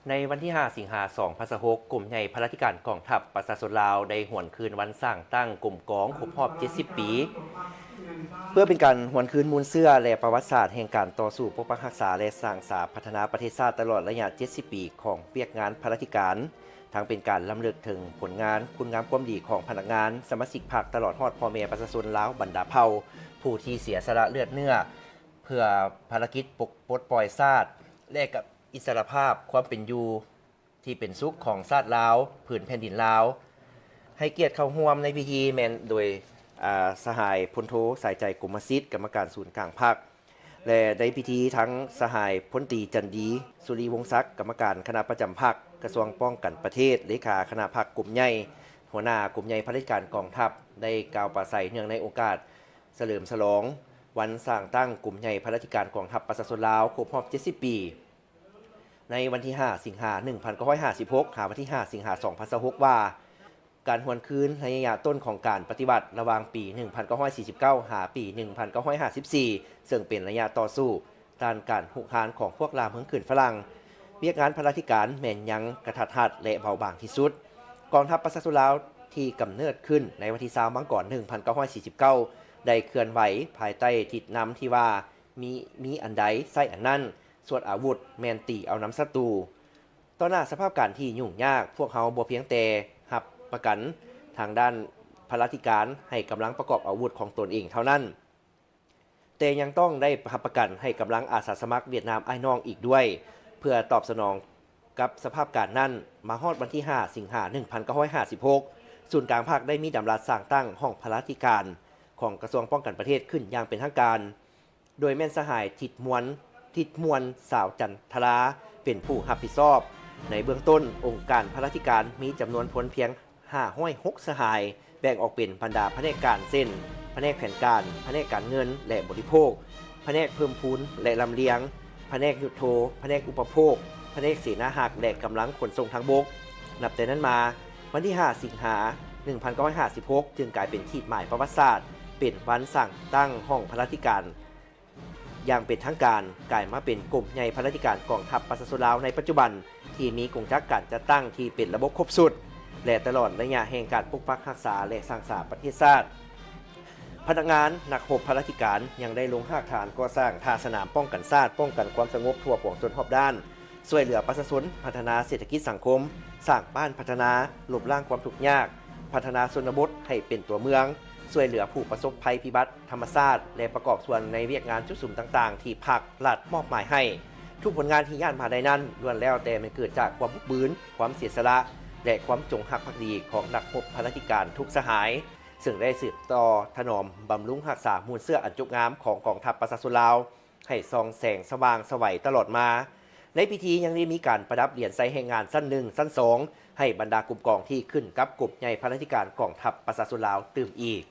ໃນວັນທີຫ້າ ສິງຫາ ສອງພັນຊາວຫົກ ກົມໃຫຍ່ພະລາທິການກອງທັບປະຊາຊົນລາວ ໄດ້ຫວນຄືນວັນສ້າງຕັ້ງກົມກອງຄົບຮອບເຈັດສິບປີ ເພື່ອເປັນການຫວນຄືນມູນເຊື້ອ ແລະ ປະຫວັດສາດແຫ່ງການຕໍ່ສູ້ປົກປັກຮັກສາ ແລະ ສ້າງສາພັດທະນາປະເທດຊາດຕະຫຼອດໄລຍະເຈັດສິບປີຂອງວຽກງານພະລາທິການ, ທັງເປັນການລຳເລິກເຖິງຜົນງານຄຸນງາມຄວາມດີຂອງພະນັກງານ, ສະມາຊິກພັກ ຕະຫຼອດຮອດພໍ່ແມ່ປະຊາຊົນລາວບັນດາເຜົ່າ ຜູ້ທີ່ເສຍສະຫຼະເລືອດເນື້ອ ເພື່ອພາລະກິດປົກ ປົດປ່ອຍຊາດ ແລະ ກັບອິດສະຫຼະພາບຄວາມເປັນຢູ່ທີ່ເປັນສຸກຂອງຊາດລາວ, ພື້ນແຜ່ນດິນລາວ. ໃຫ້ກຽດເຂົ້າຮ່ວມໃນພິທີແມ່ນໂດຍ ອາ ສະຫາຍ ພົນໂທ ສາຍໃຈ ກົມມະສິດ ກຳມະການສູນກາງພັກ ແລະ ໃນພິທີທັງສະຫາຍ ພົນຕີ ຈັນດີ ສຸລິວົງສັກ ກຳມະການຄະນະປະຈຳພັກ ກະຊວງປ້ອງກັນປະເທດ, ເລຂາຄະນະພັກກົມໃຫຍ່, ຫົວໜ້າກົມໃຫຍ່ພະລາທິການກອງທັບ ໄດ້ກ່າວປາໄສເນື່ອງໃນໂອກາດ ສະເຫຼີມສະຫຼອງວັນສ້າງຕັ້ງກົມໃຫຍ່ພະລາທິການກອງທັບປະຊາຊົນລາວ ຄົບຮອບເຈັດສິບປີ ໃນວັນທີຫ້າ ສິງຫາ ໜຶ່ງພັນເກົ້າຮ້ອຍຫ້າສິບຫົກ ຫາວັນທີຫ້າ ສິງຫາ ສອງພັນຊາວຫົກ ວ່າ ການຫວນຄືນໄລຍະຕົ້ນຂອງການປະຕິວັດລະຫວ່າງປີໜຶ່ງພັນເກົ້າຮ້ອຍສີ່ສິບເກົ້າ ຫາປີໜຶ່ງພັນເກົ້າຮ້ອຍຫ້າສິບສີ່ ເຊິ່ງເປັນໄລຍະຕໍ່ສູ້ຕ້ານການຮຸກຮານຂອງພວກລ່າເມືອງຂຶ້ນຝຣັ່ງ, ວຽກງານພະລາທິການແມ່ນຍັງກະທັດຮັດ ແລະ ເບົາບາງທີ່ສຸດ. ກອງທັບປະຊາຊົນລາວທີ່ກຳເນີດຂຶ້ນໃນວັນທີຊາວ ມັງກອນ ໜຶ່ງພັນເກົ້າຮ້ອຍສີ່ສິບເກົ້າ ໄດ້ເຄື່ອນໄຫວພາຍໃຕ້ທິດນຳທີ່ວ່າ ມີ ມີອັນໃດໃຊ້ອັນນັ້ນ, ສວດອາວຸດແມ່ນຕີເອົານຳສັດຕູ. ຕໍ່ໜ້າສະພາບການທີ່ຫຍຸ້ງຍາກ, ພວກເຮົາບໍ່ພຽງແຕ່ຮັບປະກັນທາງດ້ານພະລາທິການໃຫ້ກຳລັງປະກອບອາວຸດຂອງຕົນເອງເທົ່ານັ້ນ, ແຕ່ຍັງຕ້ອງໄດ້ຮັບປະກັນໃຫ້ກຳລັງອາສາສະໝັກຫວຽດນາມອ້າຍນ້ອງອີກດ້ວຍ ເພື່ອຕອບສະໜອງກັບສະພາບການນັ້ນ. ມາຮອດວັນທີຫ້າ ສິງຫາ ໜຶ່ງພັນເກົ້າຮ້ອຍຫ້າສິບຫົກ ສູນກາງພັກໄດ້ມີດຳລັດສ້າງຕັ້ງຫ້ອງພະລາທິການຂອງກະຊວງປ້ອງກັນປະເທດຂຶ້ນຢ່າງເປັນທາງການ. ໂດຍແມ່ນສະຫາຍ ທິດມ່ວນ ທິດມ່ວນ ສາວຈັນທະລາ ເປັນຜູ້ຮັບຜິດຊອບ. ໃນເບື້ອງຕົ້ນ, ອົງການພະລາທິການມີຈຳນວນພົນພຽງຫ້າຮ້ອຍຫົກສະຫາຍ, ແບ່ງອອກເປັນບັນດາພະແນກການ ເຊັ່ນ ພະແນກແຜນການ, ພະແນກການເງິນ ແລະ ບໍລິໂພກ, ພະແນກເພີ່ມພູນ ແລະ ລຳລຽງ, ພະແນກຍຸດໂທ, ພະແນກອຸປະໂພກ, ພະແນກເສນາຮັກ ແລະ ກຳລັງຂົນສົ່ງທາງບົກ. ນັບແຕ່ນັ້ນມາ, ວັນທີຫ້າ ສິງຫາ ໜຶ່ງພັນເກົ້າຮ້ອຍຫ້າສິບຫົກ ຈຶ່ງກາຍເປັນຂີດໝາຍປະຫວັດສາດ, ເປັນວັນສ້າງຕັ້ງຫ້ອງພະລາທິການ ຢ່າງເປັນທາງການ, ກາຍມາເປັນກົມໃຫຍ່ພະລາທິການກອງທັບປະຊາຊົນລາວໃນປັດຈຸບັນ ທີ່ມີກົງຈັກການຈັດຕັ້ງທີ່ເປັນລະບົບຄົບຊຸດ ແລະ ຕະຫຼອດໄລຍະແຫ່ງການປົກປັກຮັກສາ ແລະ ສ້າງສາປະເທດຊາດ. ພະນັກງານ, ນັກຮົບພະລາທິການ ຍັງໄດ້ລົງຮາກຖານກໍ່ສ້າງທ່າສະໜາມປ້ອງກັນຊາດ, ປ້ອງກັນຄວາມສະຫງົບທົ່ວປວງຊົນຮອບດ້ານ, ຊ່ວຍເຫຼືອປະຊາຊົນ, ພັດທະນາເສດຖະກິດສັງຄົມ, ສ້າງບ້ານພັດທະນາ, ລົບລ້າງຄວາມທຸກຍາກ, ພັດທະນາຊົນນະບົດໃຫ້ເປັນຕົວເມືອງ, ຊ່ວຍເຫຼືອຜູ້ປະສົບໄພພິບັດທຳມະຊາດ ແລະ ປະກອບສ່ວນໃນວຽກງານຈຸດສຸມຕ່າງໆທີ່ພັກລັດມອບໝາຍໃຫ້. ທຸກຜົນງານທີ່ຍາດມາໄດ້ນັ້ນ ລ້ວນແລ້ວແຕ່ແມ່ນເກີດຈາກຄວາມບຸກບືນ, ຄວາມເສຍສະຫຼະ ແລະ ຄວາມຈົງຮັກພັກດີຂອງນັກຮົບພະລາທິການທຸກສະຫາຍ, ເຊິ່ງໄດ້ສືບຕໍ່ຖະໜອມບຳລຸງຮັກສາມູນເຊື້ອອັນຈົບງາມຂອງກອງທັບປະຊາຊົນລາວ ໃຫ້ສ່ອງແສງສະຫວ່າງສະໄຫວຕະຫຼອດມາ. ໃນພິທີຍັງໄດ້ມີການປະດັບຫຼຽນໄຊແຮງງານຊັ້ນໜຶ່ງ, ຊັ້ນສອງ ໃຫ້ບັນດາກົມກອງທີ່ຂຶ້ນກັບກົມໃຫຍ່ພະລາທິການກອງທັບປະຊາຊົນລາວຕື່ມອີກ.